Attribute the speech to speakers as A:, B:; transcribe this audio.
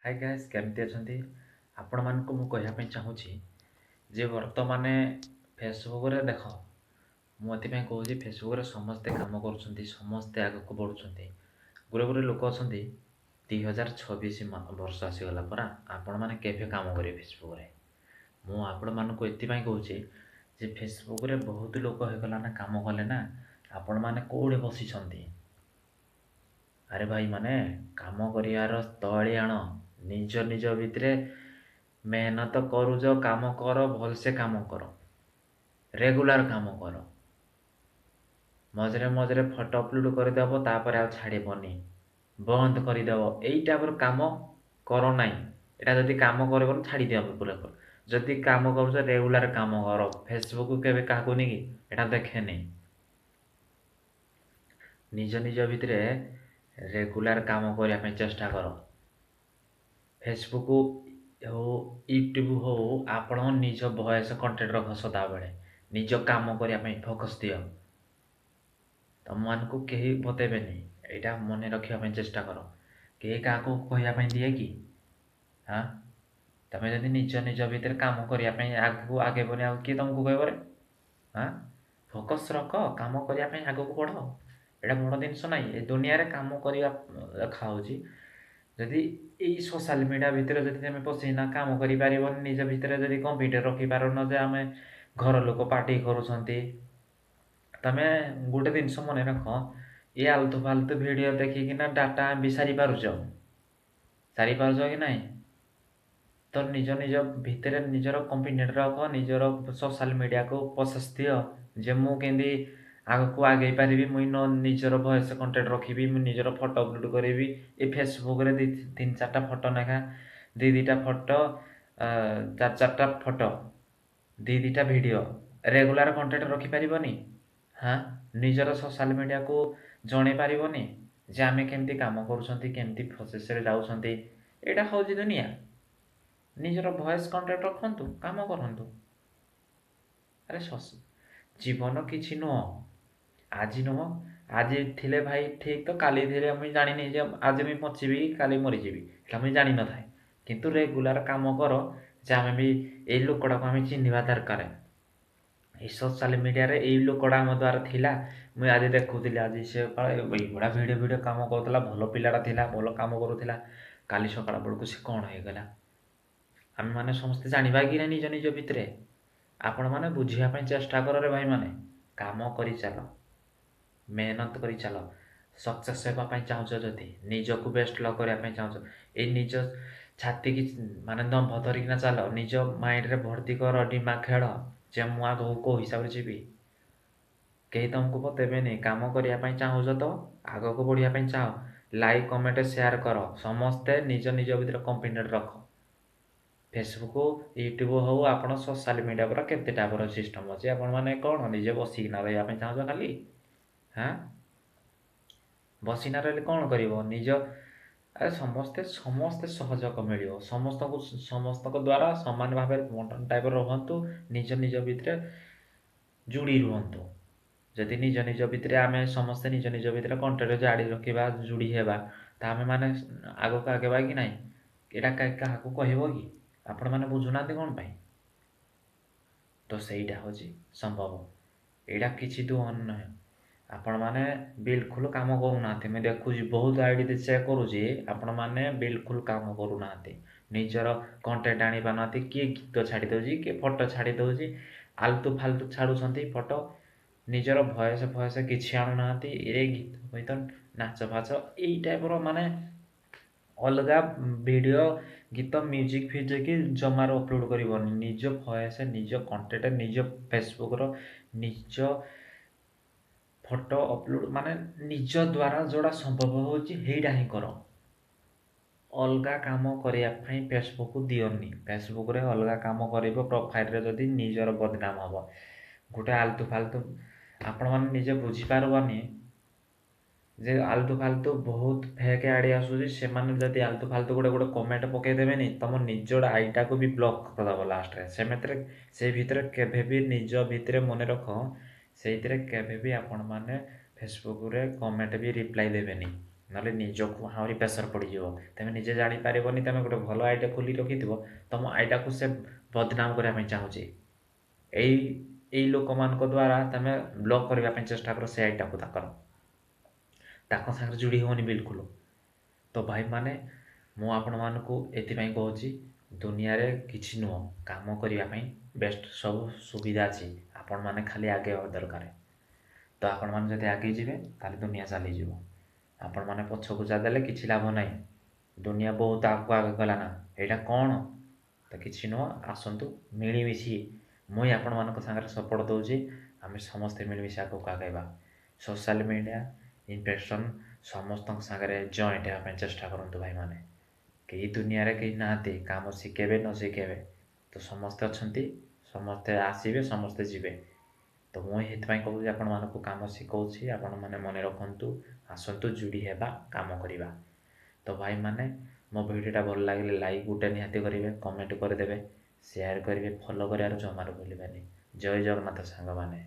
A: High guys, କେମିତି ଅଛନ୍ତି? ଆପଣମାନଙ୍କୁ ମୁଁ କହିବା ପାଇଁ ଚାହୁଁଛି ଯେ ବର୍ତ୍ତମାନ ଫେସବୁକ୍ରେ ଦେଖ, ମୁଁ ଏଥିପାଇଁ କହୁଛି, ଫେସବୁକ୍ରେ ସମସ୍ତେ କାମ କରୁଛନ୍ତି, ସମସ୍ତେ ଆଗକୁ ବଢ଼ୁଛନ୍ତି। ଗୁରେ ଗୁରେ ଲୋକ ଅଛନ୍ତି। 2026 ବର୍ଷ ଆସିଗଲା ପରା, ଆପଣମାନେ କେବେ କାମ କରିବେ ଫେସବୁକ୍ରେ? ମୁଁ ଆପଣମାନଙ୍କୁ ଏଥିପାଇଁ କହୁଛି ଯେ ଫେସବୁକ୍ରେ ବହୁତ ଲୋକ ହେଇଗଲା ନା, କାମ କଲେ ନା, ଆପଣମାନେ କେଉଁଠି ବସିଛନ୍ତି? ଆରେ ଭାଇମାନେ, କାମ କରିବାର ସ୍ଥଳୀ ଆଣ। ନିଜ ନିଜ ଭିତରେ ମେହନତ କରୁଛ, କାମ କର, ଭଲସେ କାମ କର, ରେଗୁଲାର କାମ କର। ମଝିରେ ମଝିରେ ଫଟୋ ଅପଲୋଡ଼ କରିଦେବ, ତାପରେ ଆଉ ଛାଡ଼ିବନି, ବନ୍ଦ କରିଦେବ, ଏଇ ଟାଇପ୍ର କାମ କର ନାହିଁ। ଏଇଟା ଯଦି କାମ କରିବନି, ଛାଡ଼ିଦିଅ ପୁରା। ଯଦି କାମ କରୁଛ, ରେଗୁଲାର କାମ କର। ଫେସବୁକ୍ କେବେ କାହାକୁ ନେଇକି ଏଇଟା ଦେଖେନି। ନିଜ ନିଜ ଭିତରେ ରେଗୁଲାର କାମ କରିବା ପାଇଁ ଚେଷ୍ଟା କର। ଫେସବୁକ୍ ହଉ, ୟୁଟ୍ୟୁବ୍ ହଉ, ଆପଣ ନିଜ ଭଏସ୍ କଣ୍ଟେଣ୍ଟ ରଖ ସଦାବେଳେ। ନିଜ କାମ କରିବା ପାଇଁ ଫୋକସ୍ ଦିଅ। ତମମାନଙ୍କୁ କେହି ବତେଇବେନି, ଏଇଟା ମନେ ରଖିବା ପାଇଁ ଚେଷ୍ଟା କର। କେହି କାହାକୁ କହିବା ପାଇଁ ଦିଏ କି? ହାଁ, ତମେ ଯଦି ନିଜ ନିଜ ଭିତରେ କାମ କରିବା ପାଇଁ ଆଗକୁ ଆଗେଇବନି, ଆଉ କିଏ ତମକୁ କହିବରେ? ହାଁ, ଫୋକସ୍ ରଖ, କାମ କରିବା ପାଇଁ ଆଗକୁ ବଢ଼। ଏଇଟା ବଡ଼ ଜିନିଷ ନାହିଁ। ଏ ଦୁନିଆରେ କାମ କରିବା ଲେଖା ହେଉଛି। ଯଦି ଏଇ ସୋସିଆଲ ମିଡ଼ିଆ ଭିତରେ ଯଦି ତମେ ପଶିକିନା କାମ କରିପାରିବନି, ନିଜ ଭିତରେ ଯଦି କମ୍ପ୍ୟୁଟର ରଖିପାରୁନ ଯେ ଆମେ ଘର ଲୋକ ପାଟି କରୁଛନ୍ତି, ତମେ ଗୋଟେ ଜିନିଷ ମନେ ରଖ, ଏ ଆଲତୁ ଫାଲତୁ ଭିଡ଼ିଓ ଦେଖିକିନା ଡାଟା ବି ସାରିପାରୁଛ, ସାରିପାରୁଛ କି ନାହିଁ? ତ ନିଜ ନିଜ ଭିତରେ ନିଜର କମ୍ପ୍ୟୁଟର ରଖ, ନିଜର ସୋସିଆଲ ମିଡ଼ିଆକୁ ପ୍ରୋସେସ୍ ଦିଅ ଯେ ମୁଁ କେମିତି ଆଗକୁ ଆଗେଇ ପାରିବି, ମୁଇଁ ନ ନିଜର ଭଏସ୍ କଣ୍ଟେଣ୍ଟ ରଖିବି, ମୁଁ ନିଜର ଫଟୋ ଅପଲୋଡ଼ କରିବି। ଏ ଫେସବୁକ୍ରେ ଦୁଇ ତିନି ଚାରିଟା ଫଟୋ ଲେଖା, ଦୁଇ ଦୁଇଟା ଫଟୋ, ଚାରି ଚାରିଟା ଫଟୋ, ଦୁଇ ଦୁଇଟା ଭିଡ଼ିଓ, ରେଗୁଲାର କଣ୍ଟେଣ୍ଟ ରଖିପାରିବନି? ହାଁ, ନିଜର ସୋସିଆଲ ମିଡ଼ିଆକୁ ଜଣେଇ ପାରିବନି ଯେ ଆମେ କେମିତି କାମ କରୁଛନ୍ତି, କେମିତି ପ୍ରୋସେସ୍ରେ ଯାଉଛନ୍ତି? ଏଇଟା ହେଉଛି ଦୁନିଆ। ନିଜର ଭଏସ୍ କଣ୍ଟେଣ୍ଟ ରଖନ୍ତୁ, କାମ କରନ୍ତୁ। ଆରେ, ଜୀବନ କିଛି ନୁହଁ। ଆଜି ନୁହଁ, ଆଜି ଥିଲେ ଭାଇ ଠିକ୍ ତ କାଲି ଥିଲେ, ମୁଇଁ ଜାଣିନି ଯେ ଆଜି ମୁଇଁ ବଞ୍ଚିବି କି କାଲି ମରିଯିବି, ସେଇଟା ମୁଇଁ ଜାଣିନଥାଏ। କିନ୍ତୁ ରେଗୁଲାର କାମ କର ଯେ ଆମେ ବି ଏଇ ଲୋକଟାକୁ ଆମେ ଚିହ୍ନିବା ଦରକାର। ଏଇ ସୋସିଆଲ ମିଡ଼ିଆରେ ଏଇ ଲୋକଟା ଆମ ଦ୍ୱାରା ଥିଲା। ମୁଇଁ ଆଜି ଦେଖୁଥିଲି, ଆଜି ସେ ଏଇଭଳିଆ ଭିଡ଼ିଓ ଭିଡ଼ିଓ କାମ କରୁଥିଲା, ଭଲ ପିଲାଟା ଥିଲା, ଭଲ କାମ କରୁଥିଲା, କାଲି ସକାଳ ବେଳକୁ ସେ କ'ଣ ହେଇଗଲା, ଆମେମାନେ ସମସ୍ତେ ଜାଣିବା କି ନା? ନିଜ ନିଜ ଭିତରେ ଆପଣମାନେ ବୁଝିବା ପାଇଁ ଚେଷ୍ଟା କରରେ ଭାଇମାନେ। କାମ କରିଚାଲ, ମେହନତ କରି ଚାଲ। ସକ୍ସେସ୍ ହେବା ପାଇଁ ଚାହୁଁଛ ଯଦି, ନିଜକୁ ବେଷ୍ଟ ଲକ୍ କରିବା ପାଇଁ ଚାହୁଁଛ, ଏଇ ନିଜ ଛାତିକି ମାନେ ଦମ୍ଭ ଧରିକିନା ଚାଲ। ନିଜ ମାଇଣ୍ଡରେ ଭର୍ତ୍ତି କର, ଦିମାଗ ଖେଳ ଯେ ମୁଁ ଆଗକୁ କେଉଁ ହିସାବରେ ଯିବି। କେହି ତମକୁ ବତେଇବେନି। କାମ କରିବା ପାଇଁ ଚାହୁଁଛ ତ ଆଗକୁ ବଢ଼ିବା ପାଇଁ ଚାହ, ଲାଇକ୍, କମେଣ୍ଟ, ସେୟାର କର। ସମସ୍ତେ ନିଜ ନିଜ ଭିତରେ କନଫିଡେଣ୍ଟ ରଖ। ଫେସବୁକ୍, ୟୁଟ୍ୟୁବ୍ ହଉ, ଆପଣ ସୋସିଆଲ ମିଡ଼ିଆ ପରା କେତେ ଟାଇପ୍ର ସିଷ୍ଟମ୍ ଅଛି। ଆପଣମାନେ କ'ଣ ନିଜେ ବସିକିନା ରହିବା ପାଇଁ ଚାହୁଁଛ ଖାଲି? ହାଁ, ବସିକିନା ରହିଲେ କ'ଣ କରିବ ନିଜ? ଆରେ, ସମସ୍ତେ ସମସ୍ତେ ସହଯୋଗ ମିଳିବ ସମସ୍ତଙ୍କୁ, ସମସ୍ତଙ୍କ ଦ୍ୱାରା ସମାନ ଭାବରେ ବଣ୍ଟନ ଟାଇପ୍ର ରୁହନ୍ତୁ। ନିଜ ନିଜ ଭିତରେ ଯୋଡ଼ି ରୁହନ୍ତୁ। ଯଦି ନିଜ ନିଜ ଭିତରେ ଆମେ ସମସ୍ତେ ନିଜ ନିଜ ଭିତରେ କଣ୍ଟାକ୍ଟ ଜାରି ରଖିବା, ଯୋଡ଼ି ହେବା, ତ ଆମେମାନେ ଆଗକୁ ଆଗେଇବା କି ନାହିଁ? ଏଇଟା କାହାକୁ କହିବ କି? ଆପଣମାନେ ବୁଝୁନାହାନ୍ତି କ'ଣ ପାଇଁ? ତ ସେଇଟା ହେଉଛି ସମ୍ଭବ। ଏଇଟା କିଛି ନୁହେଁ। ଆପଣମାନେ ବିଲକୁଲ କାମ କରୁନାହାନ୍ତି। ମୁଁ ଦେଖୁଛି, ବହୁତ ଆଇଡ଼ି ଚେକ୍ କରୁଛି, ଆପଣମାନେ ବିଲକୁଲ କାମ କରୁନାହାନ୍ତି, ନିଜର କଣ୍ଟେଣ୍ଟ ଆଣିପାରୁନାହାନ୍ତି। କିଏ ଗୀତ ଛାଡ଼ି ଦେଉଛି, କିଏ ଫଟୋ ଛାଡ଼ି ଦେଉଛି, ଆଲତୁ ଫାଲତୁ ଛାଡ଼ୁଛନ୍ତି ଫଟୋ, ନିଜର ଭଏସ୍ ଫଏସ୍ କିଛି ଆଣୁନାହାନ୍ତି। ଏ ଗୀତ ଫିତ, ନାଚ ଫାଚ, ଏଇ ଟାଇପ୍ର ମାନେ ଅଲଗା ଭିଡ଼ିଓ, ଗୀତ, ମ୍ୟୁଜିକ୍ ଫ୍ୟୁଜିକ୍ ଜମାରୁ ଅପଲୋଡ଼ କରିବନି। ନିଜ ଭଏସ୍, ନିଜ କଣ୍ଟେଣ୍ଟ, ନିଜ ଫେସବୁକ୍ର ନିଜ ଫଟୋ ଅପଲୋଡ଼, ମାନେ ନିଜ ଦ୍ୱାରା ଯେଉଁଟା ସମ୍ଭବ ହେଉଛି, ହେଇଟା ହିଁ କର। ଅଲଗା କାମ କରିବା ପାଇଁ ଫେସବୁକ୍ ଦିଅନି। ଫେସବୁକ୍ରେ ଅଲଗା କାମ କରିବ ପ୍ରୋଫାଇଲ୍ରେ ଯଦି, ନିଜର ବଦନାମ ହେବ। ଗୋଟେ ଆଲତୁ ଫାଲତୁ ଆପଣମାନେ ନିଜେ ବୁଝିପାରିବନି ଯେ ଆଲତୁ ଫାଲତୁ ବହୁତ ଫେକ୍ ଆଇଡ଼ି ଆସୁଛି। ସେମାନେ ଯଦି ଆଲତୁ ଫାଲତୁ ଗୋଟେ ଗୋଟେ କମେଣ୍ଟ ପକେଇଦେବେନି, ତମ ନିଜର ଆଇଡ଼ିଟାକୁ ବି ବ୍ଲକ୍ କରିଦେବ ଲାଷ୍ଟରେ। ସେମିତିରେ ସେଇ ଭିତରେ କେବେ ବି ନିଜ ଭିତରେ ମନେ ରଖ, ସେଇଥିରେ କେବେ ବି ଆପଣମାନେ ଫେସବୁକ୍ରେ କମେଣ୍ଟ ବି ରିପ୍ଲାଏ ଦେବେନି। ନହେଲେ ନିଜକୁ ଆହୁରି ପ୍ରେସର୍ ପଡ଼ିଯିବ। ତୁମେ ନିଜେ ଜାଣିପାରିବନି, ତୁମେ ଗୋଟେ ଭଲ ଆଇଡ଼ିଆ ଖୋଲି ରଖିଥିବ, ତୁମ ଆଇଡ଼ିଆକୁ ସେ ବଦନାମ କରିବା ପାଇଁ ଚାହୁଁଛି। ଏଇ ଲୋକମାନଙ୍କ ଦ୍ୱାରା ତୁମେ ବ୍ଲକ୍ କରିବା ପାଇଁ ଚେଷ୍ଟା କର ସେ ଆଇଡ଼ିଆକୁ ତାଙ୍କର, ତାଙ୍କ ସାଙ୍ଗରେ ଯୋଡ଼ି ହେବନି ବିଲକୁଲ। ତ ଭାଇମାନେ, ମୁଁ ଆପଣମାନଙ୍କୁ ଏଥିପାଇଁ କହୁଛି, ଦୁନିଆରେ କିଛି ନୁହଁ, କାମ କରିବା ପାଇଁ ବେଷ୍ଟ ସବୁ ସୁବିଧା ଅଛି, ଆପଣମାନେ ଖାଲି ଆଗେଇବା ଦରକାର। ତ ଆପଣମାନେ ଯଦି ଆଗେଇ ଯିବେ ତାହେଲେ ଦୁନିଆ ଚାଲିଯିବ। ଆପଣମାନେ ପଛକୁ ଦେଲେ କିଛି ଲାଭ ନାହିଁ। ଦୁନିଆ ବହୁତ ଆଗକୁ ଆଗକୁ ଗଲା ନା, ଏଇଟା କ'ଣ ତ କିଛି ନୁହଁ। ଆସନ୍ତୁ ମିଳିମିଶି, ମୁଇଁ ଆପଣମାନଙ୍କ ସାଙ୍ଗରେ ସପୋର୍ଟ ଦେଉଛି, ଆମେ ସମସ୍ତେ ମିଳିମିଶି ଆଗକୁ ଆଗେଇବା। ସୋସିଆଲ ମିଡ଼ିଆ ଇନଫେକ୍ସନ୍ ସମସ୍ତଙ୍କ ସାଙ୍ଗରେ ଜଏଣ୍ଟ ହେବା ପାଇଁ ଚେଷ୍ଟା କରନ୍ତୁ ଭାଇମାନେ। କେହି ଦୁନିଆରେ କେହି ନାହାନ୍ତି, କାମ ଶିଖେଇବେ ନ ଶିଖେଇବେ ତ ସମସ୍ତେ ଅଛନ୍ତି, ସମସ୍ତେ ଆସିବେ, ସମସ୍ତେ ଯିବେ। ତ ମୁଁ ଏଥିପାଇଁ କହୁଛି, ଆପଣମାନଙ୍କୁ କାମ ଶିଖଉଛି, ଆପଣମାନେ ମନେ ରଖନ୍ତୁ, ଆସନ୍ତୁ ଯୋଡ଼ି ହେବା, କାମ କରିବା। ତ ଭାଇମାନେ, ମୋ ଭିଡ଼ିଓଟା ଭଲ ଲାଗିଲେ ଲାଇକ୍ ଗୋଟେ ନିହାତି କରିବେ, କମେଣ୍ଟ କରିଦେବେ, ସେୟାର କରିବେ, ଫଲୋ କରିବାର ଜମାରୁ ଭୁଲିବେନି। ଜୟ ଜଗନ୍ନାଥ ସାଙ୍ଗମାନେ।